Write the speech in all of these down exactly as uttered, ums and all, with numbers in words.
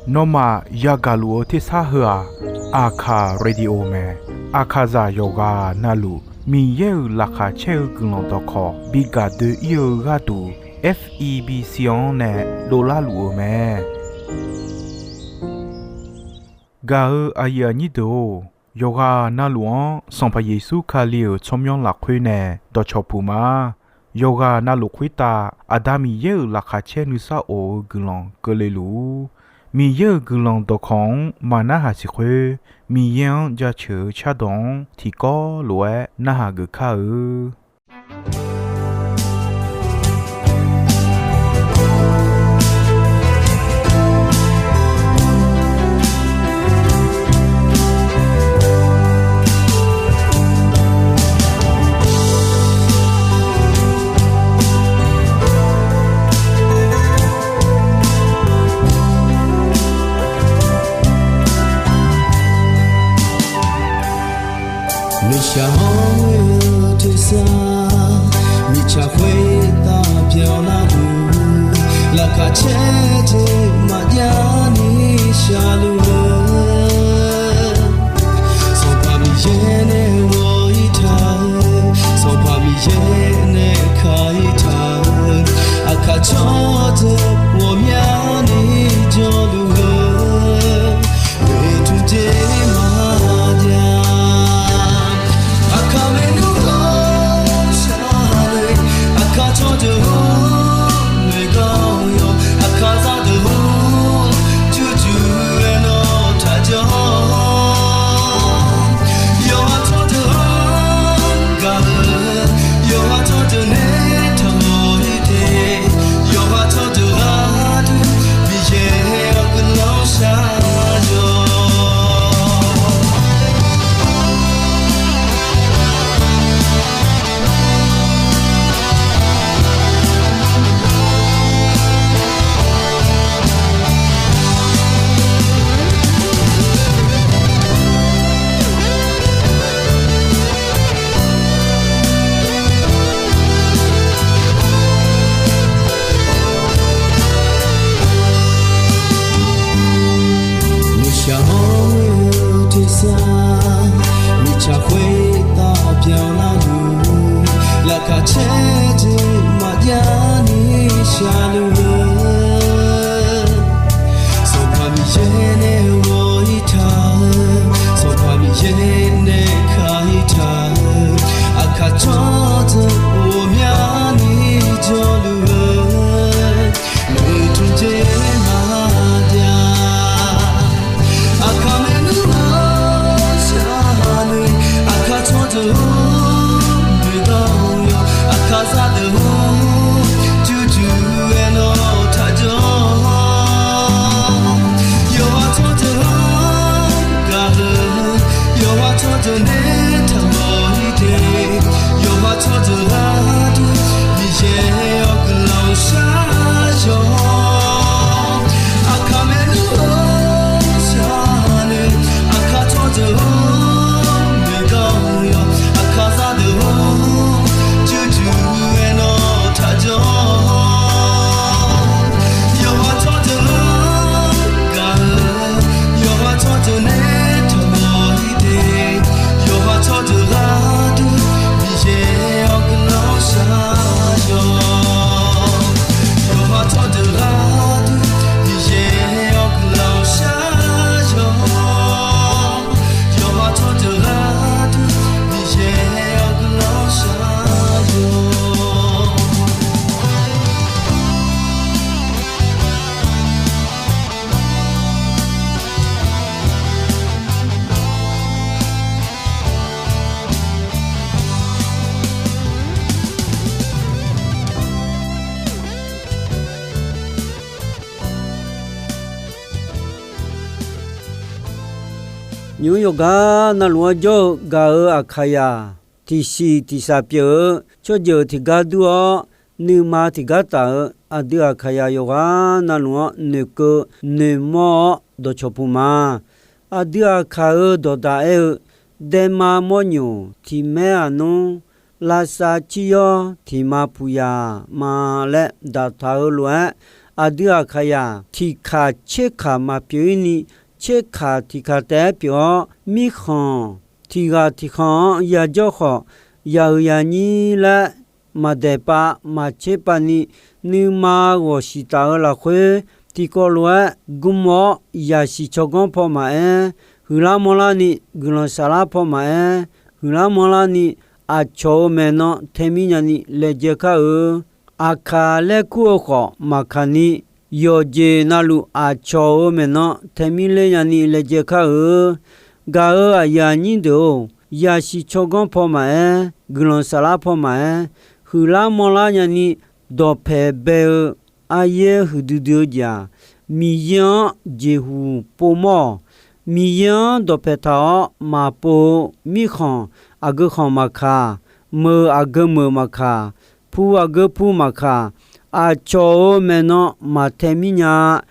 Nawmaf yagaq luf-eu tersar heu-aq, Aqkaq Radio mae. Aqkaqzaq yawqghaq navluf Miqyaer-euq laqkhaq caer-eu guiqlanq dawqkawq bi gaq doe-ir-eu gharduq, F E B C-anr nae dovlar luf-eu mae. Gaq-eu aqyuif aqnyir deuq-or, yawqghaq navluf-anr Sanqpaq Yeqsur Kali-euq tsawrmyanr lafkhoer nae dawqcawq puq ma. Yawqghaq navluf khoertav Aqda Miqyaer-euq laqkhaq caer nuisar of-eu guiqlanq keuvle luf-ur. Miqyaer-euq guiqlanq dawqkawq-anr maqnarhaq siq khoer, Miqyaer-anr jaceuq-eu cardawq-anr tiqkawv lof-aer narhaq geuf kar-eu. Nuishaq hawr-eu tersar, mirtsaq khoertav byanlar-eu, laqkhaq caer jeq maqjav ni shaqluf-eu, Sanqpaq Miqyaer nae ghawq-ir taq-eu, Sanqpaq Miqyaer nae ka-ir taq-eu, aqkaq tsawrdeuq ghawqmyani jawrluf-eu, oeqtmq jeq maqjav. Aqkaq maernmr ghawqshaq le, aqkaq tsawrdeuq-or, noeqganq yawq, aqkaq zaqdeuq-or, jurjur-aer nawr taqjawr. Yawqha tsawrdeuq-anr gaq-eu, yawqha tsawrdeuq nae taqmawf-ir te, yawqha tsawrdeuq gharduq Miqyaer-awr guiqlanq shar-awq. Nuishaq hawr-eu tersar, mirtsaq khoertav byanlar-eu, laqkhaq caer jeq maqjav ni shaqluf-eu, Sanqpaq Miqyaer nae ghawq-ir taq-eu, Sanqpaq Miqyaer nae ka-ir taq-eu, aqkaq tsawrdeuq ghawqmyani jawrluf-eu, oeqtmq jeq maqjav. Aqkaq maernmr ghawqshaq le, aqkaq tsawrdeuq-or, noeqganq yawq, aqkaq zaqdeuq-or, jurjur-aer nawr taqjawr. Yawqha tsawrdeuq-anr gaq-eu, yawqha tsawrdeuq nae taqmawf-ir te, yawqha tsawrdeuq gharduq Miqyaer-awr guiqlanq shar-awq. Aqkaq maernmr ghawqshaq le, aqkaq tsawrdeuq-or, noeqganq yawq, aqkaq zaqdeuq-or, jurjur-aer nawr taqjawr. Yawqha tsawrdeuq-anr gaq-eu, yawqha tsawrdeuq nae taqmawf-ir te, yawqha tsawrdeuq gharduq Miqyaer-awr guiqlanq shar-awq. Yawqha tsawrdeuq gharduq Miqyaer-awr guiqlanq shar-awq. Yawqha tsawrdeuq gharduq Miqyaer-awr guiqlanq shar-awq. Nymq-mr yawqgar navluf-anr jawr-eu gaq-eu Aqkaqyaq, tiqsiq tiqshaq pyeuf-eu tsawrjeuq tiqgar dur-awr, nuima tiqgar taf-eu aqdui Aqkaqyaq yawqghaq navluf-anr noeqkeuv noeqmawr-awr dawqcawq puq ma. Aqdui Aqkaq-euq dawqdaq aer-eu, daema mawrnyoq tiq maer aqnmr, lavsav ciryawr tiq ma puq yaq ma laer daqtaq-eu lof-aer, Aqdui aqkaqyaq tiqkaq tserkaq maqpyeuf-ir ni, tserkaq tiqkaq taef-aer pyeuf-awr, mirkhanq tiqghaq tiqkhanq-anr yajawr khawf, yaq-euq yaqnyir laer maqdaeq pav maqtser pav ni, nuima ghawqshiq taf-eu lafkhoer tiqkawv lof-aer gmr-awr, yaqsiq tsawrganr paw maqaer, huiqlar manrlar ni, guiqlanq saflar paw maqaer, huiqlar manrlar ni, aqcawq-euq maeqnan taemir nyani laejae kar-eu. Aqkaq laer kur-eu khawf maqkaq ni, yawqjeq navluf aqcawq-euq maeqnan taemir ler nyani laejae kar-eu. Gaq-euq aqyuif aqnyir deuq-or, yaqsiq tsawrganr paw maqaer, guiqlanq saflar paw maqaer, huiqlar manrlar nyani dawqpaeq bae-eu aryaer huiqdui dui-eu jeq-aq, Miqyaer-anr jeqhuq povmawr-awq. Miqyaer-anr dawqpaeq taq-awr maqpov-eu mirkhanq aqgeu khanq maqkaq, meuq aqgeu meuq maqkaq, pu aqgeu pu maqkaq, aqcawq-euq maeqnan maqtae mir nya-a.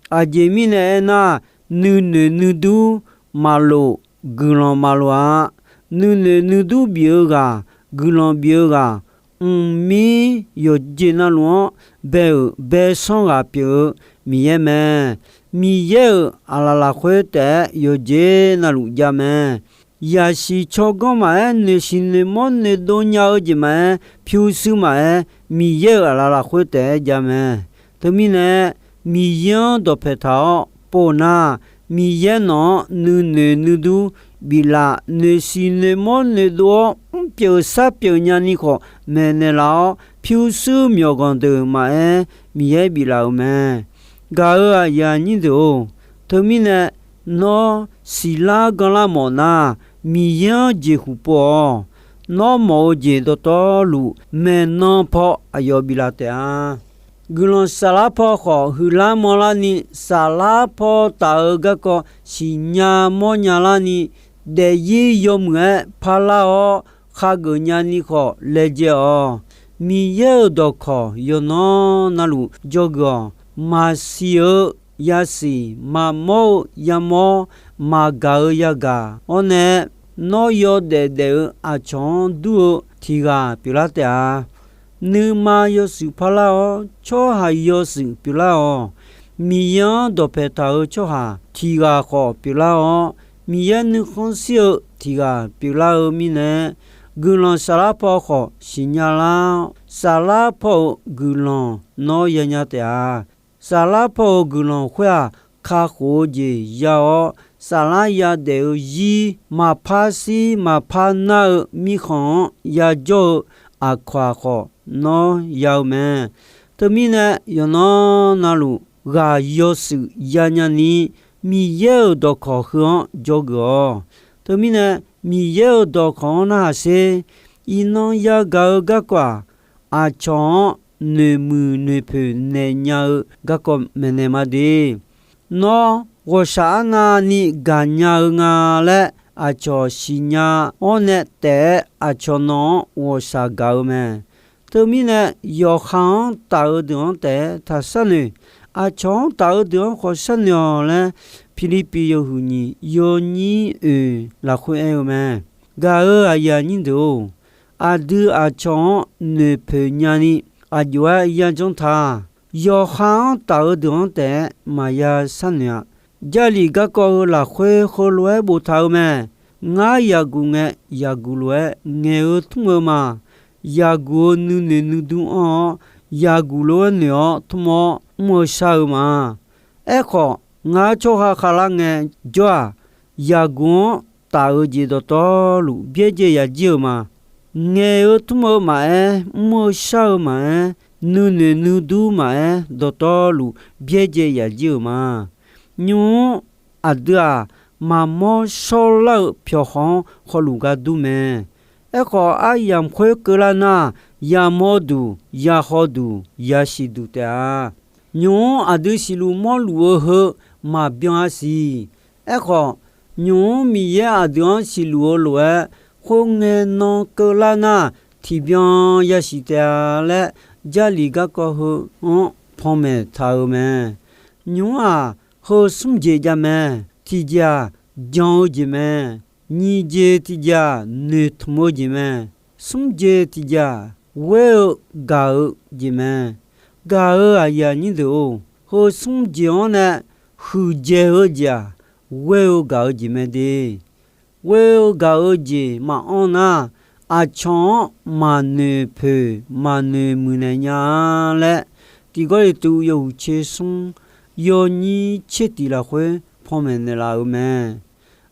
Aqjeq mirnae aernar, nuinoeq nuidur maqlof, guiqlanq maqlof-a. Nuinoeq nuidur bif-eu ghaq, guiqlanq bif-eu ghaq, mqmir yawqjeq navluf-anr bae-euq baesanr ghaq pyeuf-eu Miqyaer mae. Miqyaer-euq aqlaf lafkhoer taef-aer yawqjeq navluf jav mae. Yaqsiq tsawrganr maqaer, noeqsiq noeqmawr noeqdov nya-eu jeq maqaer, pyurshuir maqaer, Miqyaer-euq aqlaf lafkhoer taef-aer jav mae. Teumirnae, Miqyaer-anr dawqpaeq taq-awr pov nar, Miqyaer nawq-anr nuinoeq nuidur biflaf, noeqsiq noeqmawr noeqdov-awr mrpyeuf sarpyeuf nyani khawf maeqnaeq laf-awr, pyurshuir myawqganq deuq maqaer, Miqyaer biflaf-euq mae. Gaq-euq aqyuif aqnyir deuq-or, teumirnae nawr siqlar ganlar mawf nar, Miqyaer-anr jeqhuq pov-awq. Nawr mawf-eu jeq dawqtawvluf maeqnan paw aqyawf biflaf taef-a. Guiqlanq saflar paw khawf huiqlar manrlar ni, saflar paw taf-eu garkawv siqnya mawrnya larni, daefzir yawmuiq-aer parlar-awr khageuf nyani khawf laejae-awq. Miqyaer-euq dawqkawq yawqnan navluf dzawgeuf-awq. Maqsiq-eu yasiq, maqmawr-eu yamawr, maqgaq-eu yagaq-awr nae, nawr yawdaef daef-eu aqcawq-anr dur-eu tiq ghaq pyeuflar taef-a. Nuima yawshuif parlar-awr, tsawrhaq yawshuif pyeuflar-awq. Miqyaer-anr dawqpaeq taq-eu tsawrhaq tiq ghaq khawf pyeuflar-awr, Miqyaer nuikhanr shir-eu tiq ghaq pyeuflar-eu mirnae, guiqlanq saflar paw khawf siqnya lar-awr, saflar paw-euq guiqlanq nawr yanya taef-a. Saflar paw-euq guiqlanq khoer-aq, kakhof-eu jeq ya-awr, saflar yadaef-eu zir maqpar shir maqpar nar-eu mirkhanq-anr yajawr-eu aqkawq-aq khawf nawr ya-eu mae. Teumirnae yawqnan navluf ghaq yawshuif yanya ni, Miqyaer-euq dawqkawq heu-anr dzawgeuf-awq. Teumirnae Miqyaer-euq dawqkawq-anr narhaq sher. Iqnan yagaq-eu garkawv-aq, aqcawq-anr noeqmuiq noeqpoeq naeq nya-eu garkawv maeqnaeq ma de. Nawr ghawqshaq arnavni gaqnya-eu nga laer aqcawq siqnya-awr nae taef-aer aqcawq nawq-anr ghawqshaq gaq-eu mae. Teumirnae yawqha-anr taf-eu deuq-anr taef-aer taq sharnoeq. Aqcawq-anr taf-eu deuq-anr khawf sharnoeq-awq laer, Pirlirpiv yawhuiq nyiq yawnyir oeq lafkhoer aer-eu mae. Gaq-euq aqyuif aqnyir deuq-or, aqdui aqcawq-anr noeqpoeq nyani aqjox-aer yajanr ta. Yawqha-anr taf-eu deuq-anr taef-aer maqya sharnoeq-a. Jarlif garkawv heu lafkhoer heulof-aer boftaq-eu mae. Ngar yaqguq ngae, yaqguq lof-aer ngaeq-eu tmr-eu ma. Yaqguq-eu nuinoeq nuidur anr-awr, yaqguq lof-aer noeq-awr tmr-awr mr-eu shar-eu ma. Aerkhawf, ngar tsawrhaq khavlar ngae jawr-aq, yaqguq-anr taf-eu jeq dawqtawvluf byaerdzae yaqjir-euq ma. Ngaeq-eu tmr-eu maqaer, mr-eu shar-eu maqaer, nuinoeq nuidur maqaer, dawqtawvluf byaerdzae yaqjir-euq ma. Nymq-mr aqdui-aq, maqmawr shawrlar-eu pyawqhaw-anr hawluf gar dur mae. Aerkhawf, aryamq khoer keuvlar nar, yamawr duq, yahaw duq, yasiq duq taef-a. Nymq-mr aqdui siqluf mawrluf-eu heu maqbyan-a siq. Aerkhawf, nymq-mr Miqyaer aqdui-anr siqluf-eu lof-aer, khoerngae nan keuvlar nar, tiqbyan yasiq taef-a laer, Jarlif garkawv heu-anr panmaeq taq-euq mae. Nymq-mr-aq, heu smr jeq jav mae. Tiqjeq-aq, jan-eu jeq mae. Nyiq jeq tiqjeq-aq, noeqtmq-eu jeq mae. Smr jeq tiqjeq-aq, ghoer-eu gaq-eu jeq mae. Gaq-euq aqyuif aqnyir deuq-or, heu smr jeq-anr nae huiqdzaeq-eu jeq-aq, ghoer-eu gaq-eu jeq mae de. Ghoer-eu gaq-eu jeq maqanr nar, aqcawq-anr maqnoeq poeq maqnoeq muiqnaeq nya-a laer, tiq Gawrliqtu yawhuiq tser smr yawnyir tser tiq lafkhoer panmaeq naeqlaf-euq mae.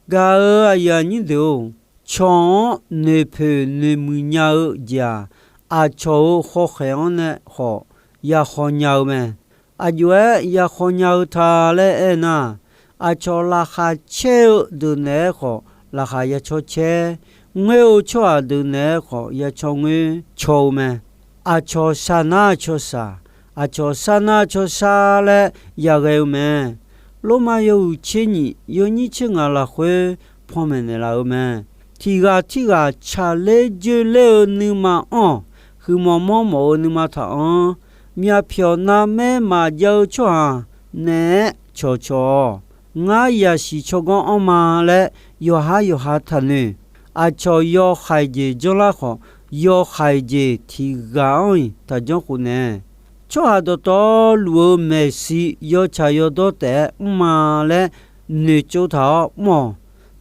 Gaq-euq aqyuif aqnyir deuq-or, cawq-anr noeqpoeq noeqmuiq nya-eu jeq-aq, aqcawq-euq hawkhaeq-anr nae khawf ya khaw nya-eu mae. Aqjox-aer ya khaw nya-eu ta laer aernar, aqcawq laqkhaq caer-eu deuq naeq-aer khawf laqkhaq ya caw caer, ngoer-eu tsawrhaq deuq naeq-aer khawf ya caw ngoer caw-eu mae. Aqcawq sharnar cawshaq, aqcawq sharnar cawshar laer yaghae-eu mae. Lormav yawhuiq tser nyiq yawnyir tser ngaq lafkhoer panmaeq naeqlaf-eu mae. Tiq ghaq tirghaq tsaqler dzoerler-eu nuima anr-awq. Huiqmawf mawrmawf-eu nuima taq-anr, myavpyawq navmaer maqjav-eu tsawrhaq naeq-aer cawqcawq-awq. Ngar yasiq tsawrganr anrma laer yawqhar yawqha taqnoeq. Aqcawq yawhaiq jeq janrlar khawf, yawhaiq jeq tiq ghaq anr-iq taqjanr khof nae. Tsawrhaq dawqtawvluf-eu maeqshi yawtsaq yawdawr taef-aer mrma laer noeqtsov taq-awr mr-awq.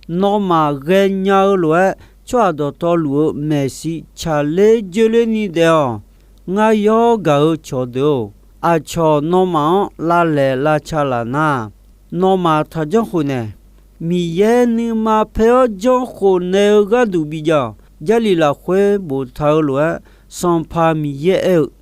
Nawmaf ghaenya-eu lof-aer, tsawrhaq dawqtawvluf-eu maeqshi tsaqler dzoerler ni daef-awq. Ngar yawr gaq-eu cawqdeuq-or, aqcawq nawmaf-anr lavlaeq lavca laf nar, nawmaf taqjanr khof nae. Miqyaer nuima paer-awr janr khof naeq-eu gharduq bijav-awq. Jarlif lafkhoer boftaq-eu lof-aer, Sanqpaq Miqyaer aer-eu,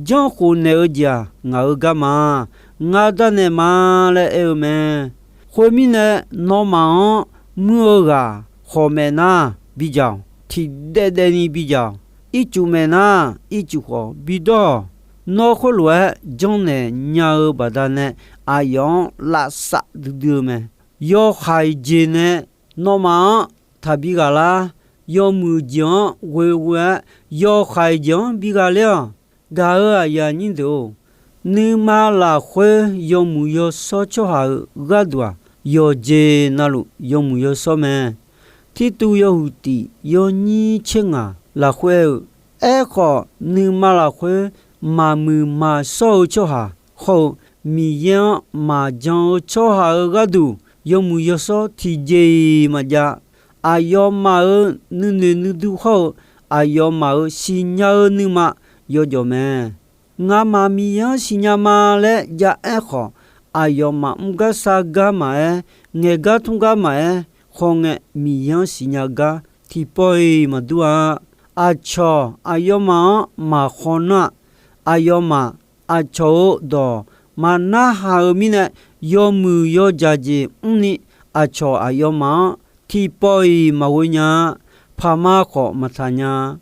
Janr khof naeq-eu jeq-aq, ngaq-euq garma. Ngar darnaeq ma laer aer-eu mae. Khoermirnae, nawmaf-anr muir-eu ghaq khawf maeq nar bijav-awq. Tiqdaev daev ni bijav-awq. Ircuf maeq nar, ircuf khawf bidawr-awq. Nawr khoerlof-aer janrnaeq nya-eu baqdanae, aqyawf-anr lavsav duidui-eu mae. Yawhaiq jeq nae nawmaf-anr taqbi ghaq lar. Yawmuiq jeq-anr ghoeghoe-aer, yawhaiq jeq-anr bi ghaq ler-awq. Gaq-euq aqyuif aqnyir deuq-or, nuima lafkhoer yawmuiq yawshawr tsawrhaq-euq gharduq-aq, yawqjeq navluf yawmuiq yawshawr mae. Tirtuv yawhuiq tiq yawnyir tser ngaq lafkhoer aer-eu, Aerkhawf, nuima lafkhoer maqmuiq maqshawr-eu tsawrhaq hawr-eu, Miqyaer-anr maqjan-eu tsawrhaq-euq gharduq yawmuiq yawshawr tiqjeq-iq maqjav. Aqyawfmaf-euq nuinoeq nuidur hawr-eu, aqyawfmaf-euq siqnya-eu nuima yawjawf mae. Ngamaf Miqyaer-anr siqnya ma laer ja aer khawf, aqyawfmaf mr gar sar gar maqaer, ngaeq gar tmr gar maqaer, khawf ngae Miqyaer-anr siqnya gar tiqpawf-iq maqdur-a. Aqcawq aqyawfmaf-anr maqkhaw nar-aq, aqyawfmaf aqcawq-euq dawq maqnarhaq-euq mirnae, yawmuiq yawjaq jeq mrni aqcawq aqyawfmaf-anr tiqpawf-iq maqghoe nya-a. Paqma khawf maqtaq nya-a.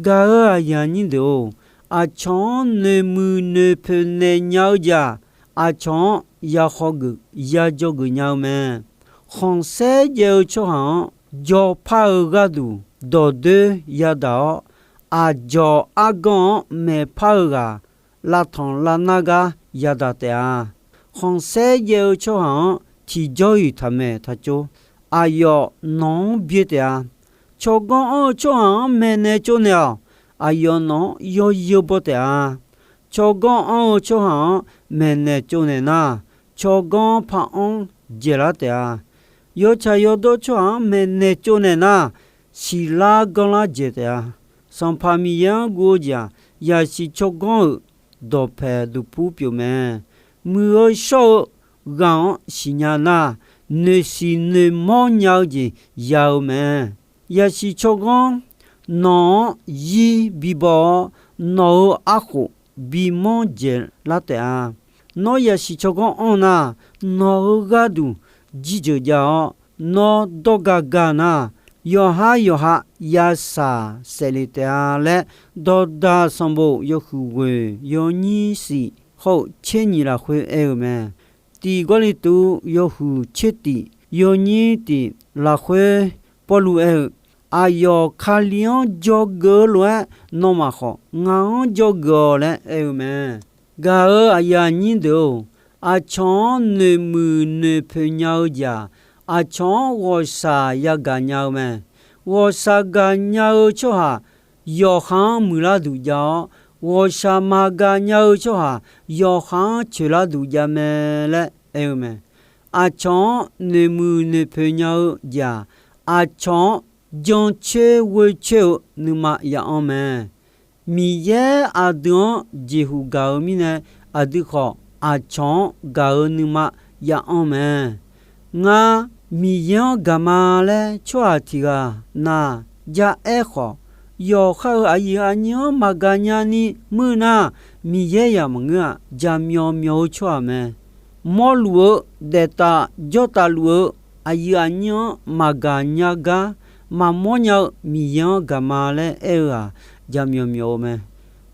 Gaq-euq aqyuif aqnyir deuq-or, aqcawq-anr noeqmuiq noeqpoeq naeq nya-eu jeq-aq, aqcawq-anr ya khawgeuf ya dzawgeuf nya-eu mae. Khanqsaer jaev-eu tsawrhaq-anr jawrpar-eu gharduq dawqdoer yadaq-awr, aqdzawq arganr-anr maeqpar-eu ghaq lavtanq lavnar gar yadaq taef-a. Khanqsaer jaev-eu tsawrhaq-anr tiqjawr-iq taqmaeq taqtsov. Aqyawf nawq-anr byae taef-a. Tsawrganr anr-eu tsawrhaq-anr maeqnaeq tsovnaeq-awq. Aqyawf nawq-anr yawzeu baw taef-a. Tsawrganr anr-eu tsawrhaq-anr maeqnaeq tsovnaeq nar, tsawrganr par-anr dzaeqlar taef-a. Yawtsaq yawdawr tsawrhaq-anr maeqnaeq tsovnaeq nar, siqlar ganrlar dzaeq taef-a. Sanqpaq Miqyaer-anr guv-eu jeq-aq, yaqsiq tsawrganr-euq dawqpaeq duqpur pyeuf mae. Muiq-eu shawr-eu ghaq-anr siqnya nar, noeqsiq noeqmawr nya-eu jeq ya-eu mae. Yaqsiq tsawrganr nawq-anr zir bibaw-awr, nawq-euq arkhof bimanr dzaeqlar taef-a. Nawr yaqsiq tsawrganr anr nar, nawq-euq gharduq jirdzeuq jav-awr, nawr dawrga ga nar, yawqhar yawqha yashaq saefle taef-a laer, dawqdaq sanqbof yawhuiq ghoeq yawnyir shif hawr-eu tser nyiq lafkhoer aer-eu mae. Tiq Gawrliqtu yawhuiq tser tiq yawnyir tiq lafkhoer Pawrluv aer-eu, Aqyawf Kali-anr dzawgeuf-eu lof-aer, nawmaf khawf ngaq-anr dzawgeuf-awq laer aer-eu mae. Gaq-euq aqyuif aqnyir deuq-or, aqcawq-anr noeqmuiq noeqpoeq nya-eu jeq-aq, aqcawq-anr ghawqshaq yagaq nya-eu mae. Ghawqshaq gaqnya-eu tsawrhaq yawqha-anr muiqlar duq jav-awr, ghawqshaq maqgaq nya-eu tsawrhaq yawqha-anr coeqlar duq jav mae laer aer-eu mae. Aqcawq-anr noeqmuiq noeqpoeq nya-eu jeq-aq, aqcawq-anr jancoer ghoecoer-eu nuima ya'anr mae. Miqyaer aqdui-anr jeqhuq gaq-eu mirnae, aqdui khawf aqcawq-anr gaq-eu nuima ya'anr mae. Ngar Miqyaer-anr gaq ma laer tsawrhaq tiq ghaq na ja aer khawf, yawqha-euq aqyuif aqnyir-anr maqgaq nya ni muir nar, Miqyaer yaq maqngeur-aq, jaqmyawf myawf-eu tsawrhaq mae. Mawrluf-eu, daeftaf jawrtaf luf-eu aqyuif aqnyir-anr maqgaq nya gar maqmawr nya-eu Miqyaer-anr gaq ma laer aer-eu-aq, jaqmyawf myawf-eu mae.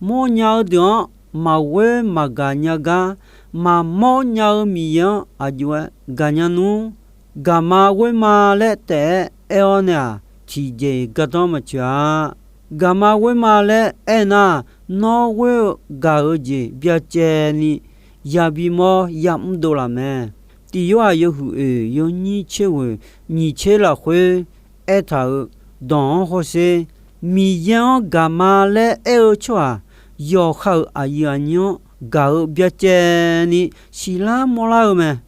Mawrnya-eu deuq-anr maqghoer maqgaq nya gar maqmawr nya-eu Miqyaer-anr aqjox-aer gaqnya nmr. Gaqma ghoer ma laer taef-aer aer-awr nae-aq, tiqjeq-iq gardanr maqtsoeq-a. Gaqma ghoer ma laer aer nar, nawr ghoer-eu gaq-eu jeq byacaevni yabi mawr yamr dovlaf mae. Tiq Yorhaq yawhuiq oeq yawnyir tser ghoeq nyiq tser lafkhoer aertaq-euq dawq-anr hawsher. Miqyaer-anr gaqma laer aer-eu tsawrhaq, yawqha-euq aqyuif aqnyir-anr gaq-eu byacaevni siqlar mawrlar-eu mae.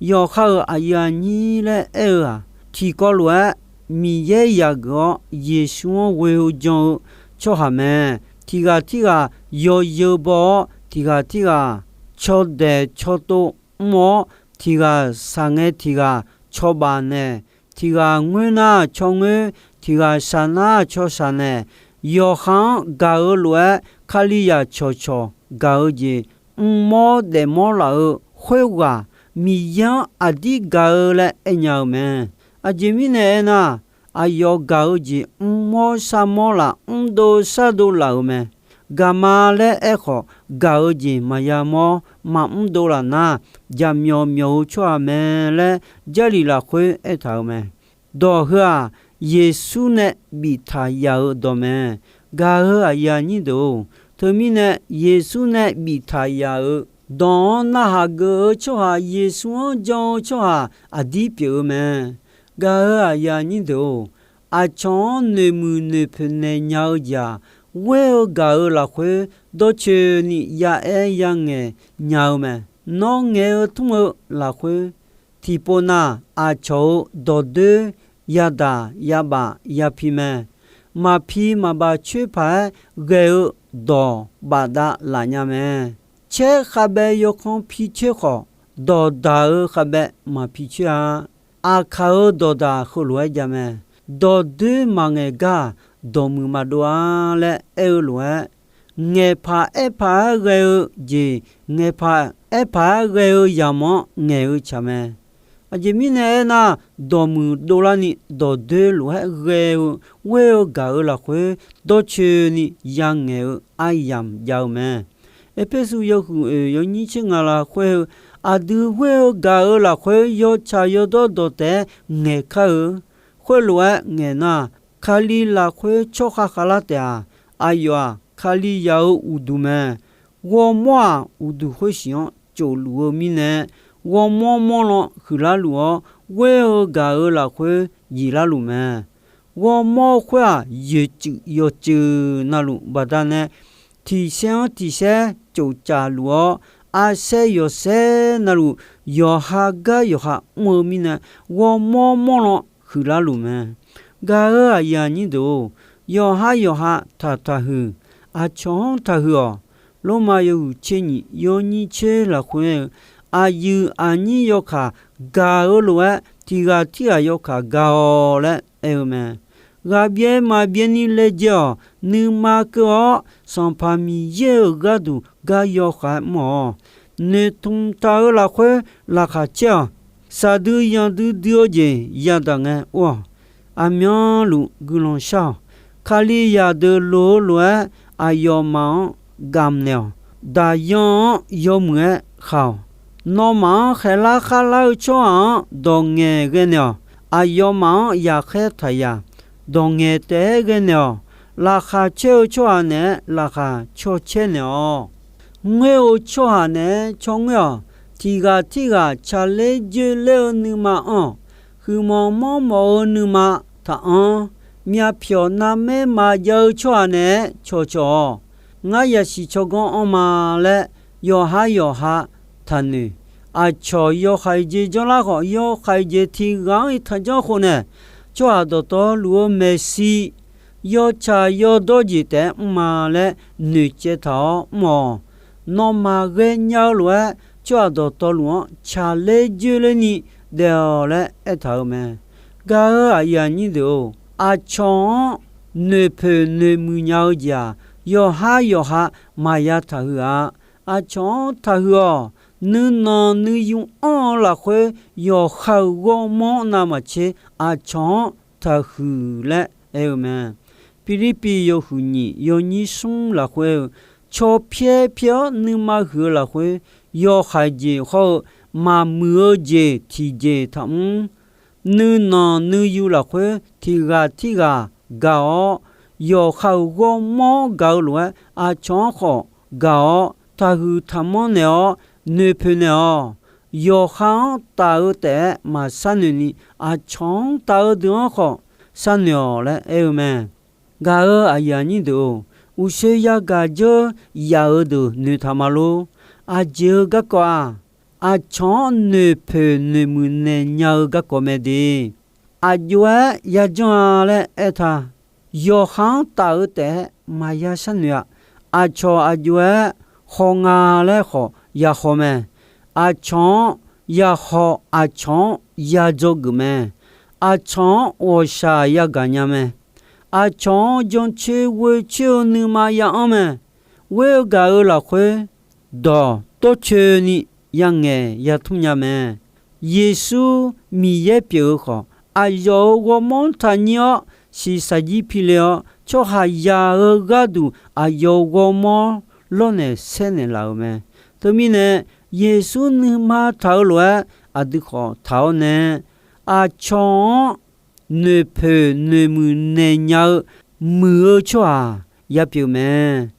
Yawqha-euq aqyuif aqnyir laer aer-eu-aq, tiqkawv lof-aer Miqyaer yaqgeuf-awr Yeqsur-anr ghoe-eu jan-eu tsawrhaq mae. Tiq ghaq tirghaq yawzeu baw-awr, tiq ghaq tirghaq cawdaeq cawtov mr-awr, tiq ghaq shaqngae tiq ghaq cawbaf naeq, tiq ghaq ngoer nar caw ngoer, tiq ghaq shaq nar caw shaq naeq, yawqha-anr gaq-eu lof-aer Kalizaq cawqcawq gaq-eu jeq mrmawr daefmawr laf-eu khoerghaq Miqyaer-anr aqdir gaq-eu laer aernya-eu mae. Aqjeq mirnae aernar, aqyawf gaq-eu jeq mrmawr sharmawr laf mrdov shardov laf-euq mae. Gaqma laer aerkhawf, gaq-eu jeq maqya mawr maqmr dovlaf nar, jaqmyawf myawf-eu tsawrhaq mae laer Jarlif lafkhoer aertaq-euq mae. Dawq heu-aq, Yeqsur nae biftaq yaf-euq dawq mae. Gaq-eu aqyuif aqnyir deuq-or, teumirnae Yeqsur nae biftaq yaf-euq dawq-anr narhaq geuf-eu tsawrhaq, Yeqsur-anr jan-eu tsawrhaq aqdir pyeuf-eu mae. Gaq-eu aqyuif aqnyir deuq-or, aqcawq-anr noeqmuiq noeqpoeq naeq nya-eu jeq-aq, ghoer-eu gaq-eu lafkhoer dawrcoeni ya'aer yangaeq nya-eu mae. Nawr ngaeq-eu tmr-eu lafkhoer tiqpov na, aqcawq-euq dawqdoer yadaq yabaf yapi mae. Maqpi maqbaf coer paq-aer ghae-eu dawq bafdav laf nya mae. Caer khavbaev yawkanr pi coer khawf, dawqdaq-eu khavbaev maqpi coer-a. Aqkaq-euq dawqdaq heulof-aer jav mae. Dawqdoer maqngaeq gar-aq, dawqmuiq maqdov-a laer aer-eu lof-aer, ngaeqpaq aerpaq-aer ghae-eu jeq, ngaeqpaq aerpaq-aer ghae-eu yamq-anr ngaeq-eu tsaq mae. Aqjeq mirnae aernar, dawqmuiq dovlarni dawqdoer lof-aer ghae-eu, ghoer-eu gaq-eu lafkhoer dawrcoeni yangaeq-eu aryamq jav-eu mae. Erpersu yawhuiq oeq yawnyir tser ngaq lafkhoer-eu, aqdui ghoer-eu gaq-eu lafkhoer yawtsaq yawdawr dawqtaef-aer ngaeq kar-eu. Khoerlof-aer ngaeq nar, Kali lafkhoer tsawrkhav khavlar taef-aq, aqyawf-aq Kalizaq-eu uqduq mae. Ghawrmawr-aq, uqduq khoersiq-anr tsofluf-eu mirnae, ghawrmawr mawrlan huiqlar luf-awr, ghoer-eu gaq-eu lafkhoer jeqlar luf mae. Ghawrmawr khoer-aq, yoeqtsuif yawqtsuif navluf baqdanae, tiq saer-anr tiq saer tsofcaf luf-awr, arsaer yawqsaer navluf yawqha gar yawqha mr-eu mirnae, ghawrmawr mawrlan huiqlar luf mae. Gaq-eu aqyuif aqnyir deuq-or, yawqha yawqha taqtaq huiq, aqcawq-anr taqhuiq-awq. Lormav yawhuiq tser nyiq yawnyir tser lafkhoer-eu, aqyuif aqnyir yawkaq gaq-eu lof-aer, tiq ghaq tirghaq yawkaq gaq-awq laer aer-eu mae. Ghaqbyaev maqbyaev ni laejae-awq. Nuima keuv-awr, Sanqpaq Miqyaer-euq gharduq gar yawkhav-aer mr-awq. Noeqtmq taq-eu lafkhoer laqkhaq caer-awq. Shaqdui yanqdui dui-eu jeq yadaq ngae or-awq. Aqmyanluf guiqlanq shar-awq. Kalizaq deuq loq-eu lof-aer aqyawfmaf-anr gamq naeq-awq. Daqyan-anr yawmuiq-aer khaq-awq. Nawmaf-anr khaeqlar kharlar-eu tsawrhaq-anr dawq ngaeqghae naeq-awq. Aqyawfmaf-anr yaqkhaer taqyaq, dawq ngaeq taef-aer ghae naeq-awq. Laqkhaq caer-eu tsawrhaq naeq-aer laqkhaq caw caer naeq-awq. Ngoer-eu tsawrhaq naeq-aer caw ngoer-awq. Tiq ghaq tirghaq tsaqler joeler-eu nuima anr-awq. Huiqmawf mawrmawf-eu nuima taqanr. Myavpyawq navmaer maqjav-eu tsawrhaq naeq-aer cawqcawq-awq. ngar yasiq tsawrganr anr ma laer yawqha yawqha taqnoeq. Aqcawq yawhaiq jeq janrlar khawf, yawhaiq jeq tiq ghaq-anr iqtaq janr khof nae, tsawrhaq dawqtawvluf-eu maeqshi yawtsaq yawdawr jeq taef-aer mr ma laer noeqcaev taq-awr mr-awq. Nawmaf ghaenya-eu lof-aer tsawrhaq dawqtawvluf-anr tsaqler joerlerni daef-awq laer aertaq-euq mae. Gaq-eu aqyuif aqnyir deuq-or, aqcawq-anr noeqpoeq noeqmuiq nya-eu jeq-aq, yawqha yawqha maqya taqhuiq-a. Aqcawq-anr taqhuiq-awq. Nuinanq nuiyu anr-eu lafkhoer yawqha-euq ghawrmawr navmaqtser aqcawq-anr taqhuiq laer aer-eu mae. Pirlirpiv yawhuiq nyiq yawnyir smr lafkhoer-eu, caw pyaer pyaer-awr nuima huiq-eu lafkhoer, yawhaiq jeq hawr-eu maqmuiq-eu jeq tiqjeq taqmr. Nuinanq nuiyu lafkhoer tiq ghaq tirghaq gaq-awr, yawqha-euq ghawrmawr gaq-eu lof-aer aqcawq-anr khawf gaq-awr, taqhuiq taqmanr naeq-awr noeqpoeq naeq-awq. Yawqha-anr taf-eu taef-aer maqsharnoeq ni, aqcawq-anr taf-eu deuq-anr khawf sharnoeq-awq laer aer-eu mae. Gaq-eu aqyuif aqnyir deuq-or, uqshoe yagaq dzeur yaf-eu deuq noeqtaq ma lor. Aqjeq-eu garkawv-aq, aqcawq-anr noeqpoeq noeqmuiq naeq nya-eu garkawv mae de. Aqjox-aer yajanr-a laer aertaq, yawqha-anr taf-eu taef-aer maqya sharnoeq-a. Aqcawq aqjox-aer haw nga laer khawf yahaw mae. Aqcawq-anr yahaw, aqcawq-anr yadzawgeuf mae. Aqcawq-anr ghawqshaq yagaq nya mae. Aqcawq-anr jancoer ghoecoer-eu nuima ya-anr mae. Ghoer-eu gaq-eu lafkhoer dawq tawrcoeni yangaeq yatmr nya mae. Yeqsur Miqyaer pyeuf-eu khawf, aqyawf-euq ghawrmawr-anr taqnyir-awr, shiqshaq jir pi le-awr, tsawrhaqzaq-eu gharduq aqyawf-euq ghawrmawr lawrnaeq saernaeq laf-euq mae. Teumirnae, Yeqsur nuima taq-eu lof-aer aqdui khawf taq-awr nae, aqcawq-anr noeqpoeq noeqmuiq naeq nya-eu muiq-eu tsawrhaq yapyeuf mae.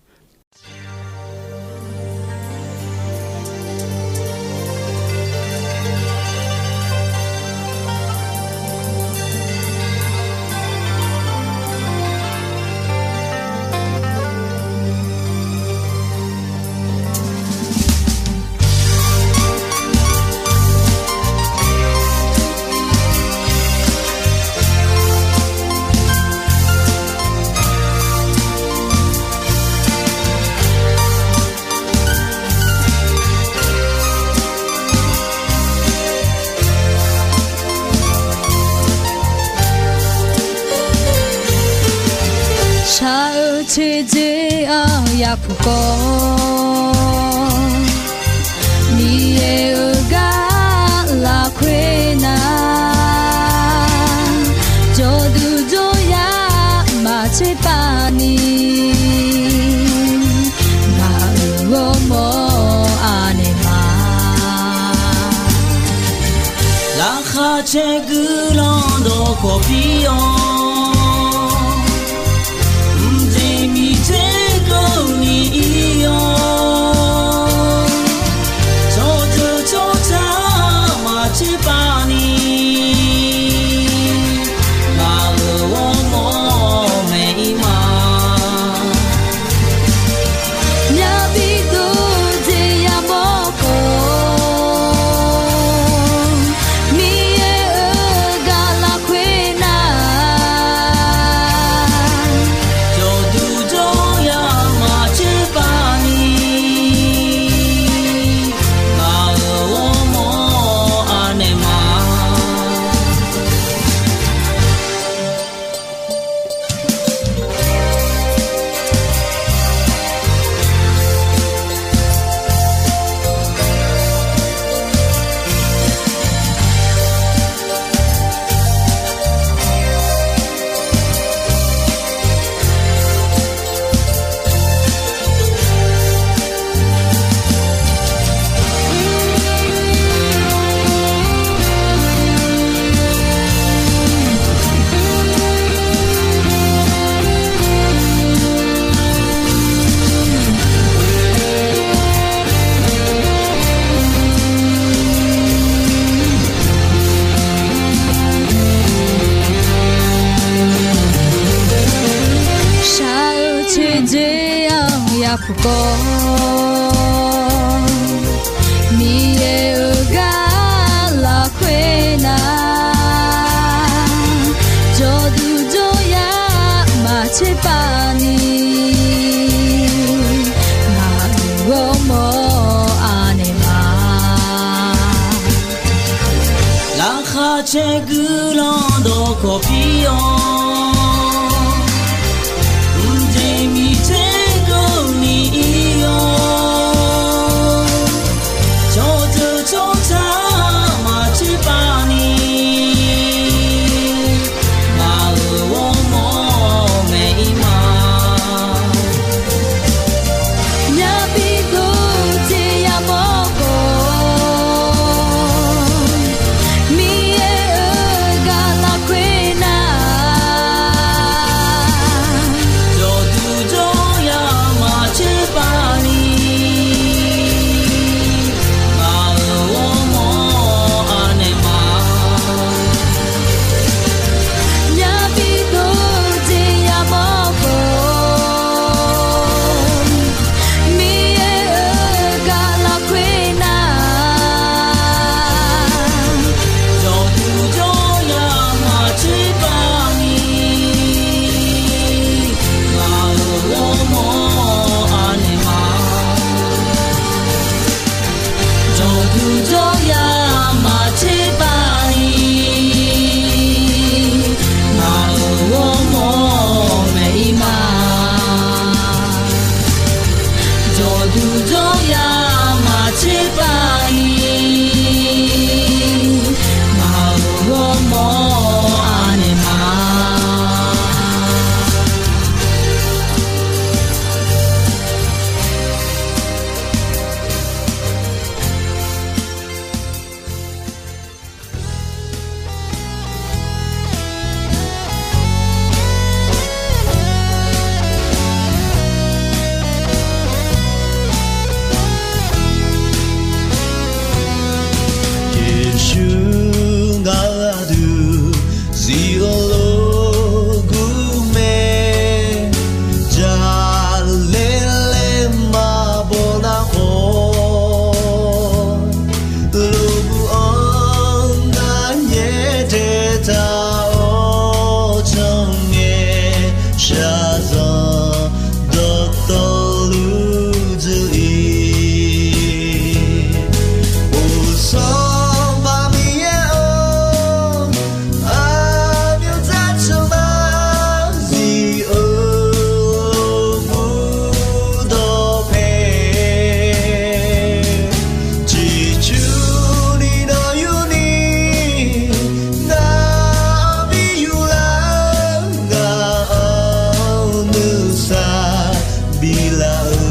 Shaq-eu teqdzeq aqyuif aqnyir deuq-or, Miqyaer-euq gar lafkhoer nar, jawrduq jawryar maqtser pav ni, ngaq-euq ghawrmawr anaeq ma. Laqkhaq caer guiqlanq dawqkawq pir-awr, mqjeq miqdzer keuvni ir-awr, tsawrjeuq tsawrca maqtser pav ni, ngaq-euq ghawrmawr maeq ir ma. Yabi dov jeq yamawr khawf, Miqyaer-euq gar lafkhoer nar, Kawv, Miqyaer-euq gar lafkhoer nar, jawrduq jawryar maqtser pav ni, ngaq-euq ghawrmawr anaeq ma. Laqkhaq caer guiqlanq dawqkawq pir-awr, mqjeq miqter keuvni ir-awr, cawqdeuq tsawrtaq maqtser pav ni, ngaq-euq ghawrmawr maeq-ir ma. Myavbi dov jeq yamawr khawf, Miqyaer-euq gar lafkhoer nar, jawrduq jawryar maqtser pav ni, ngaq-euq ghawrmawr anaeq ma. Myavbi dov jeq yamawr khawf, Miqyaer-euq gar lafkhoer nar, jawrduq jawryar maqtser pav ni, ngaq-euq ghawrmawr anaeq ma. Jawrduq jawryar maqtser pav ni, ngaq-euq ghawrmawr maeq-ir ma. Jawrduq jawryar maqtser pav ni, ngaq-euq ghawrmawr anaeq ma. Yeqsur ngar aqdui zif-eu lof gur mae, jaqlaer-eu maqbaw nar khawf, lof gur-anr ngar nyaer taetaq-awr cangae shaqzanq dawqtawvluf dzuir-ir. Uqsanqpaq Miqyaer-or, aqmyanzar tsanqma zif-eu lof-ur dawqpae, ciqcurni dawq yurni, ngar bi yurlar-eu ngaq-anr nuisar biflaf-eu.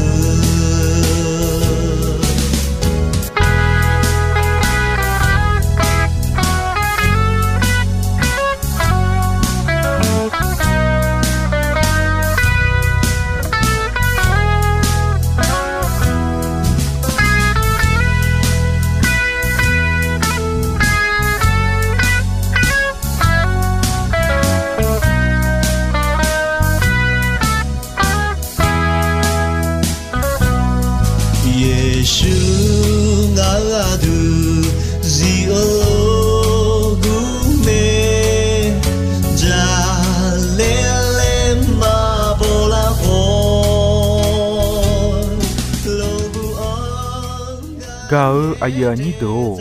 Yeqsur ngar-eu aqdui zif-eu lof gur mae, jaqlaer laer maqbaw lar khawf, lof gur-anr gaq-eu aqyuif aqnyir deuq-or,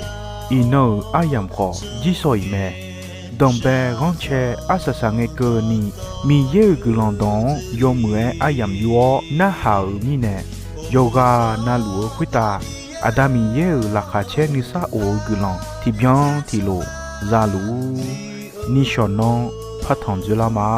iqnan-euq aryamq khawf jirsawq iq mae. Danqbae ghanrcae arsaq saqngae keuvni, Miqyaer-euq guiqlanq dawq-anr yawmuiq-aer aryamq yur-awr narhaq-euq mirnae, yawqghaq navluf-eu khoertav Aqda Miqyaer-euq laqkhaq caer nuisar of-eu guiqlanq tiqbyan tiqlof zaluf-ur. Nishawq nanr partanq dzoerlar ma.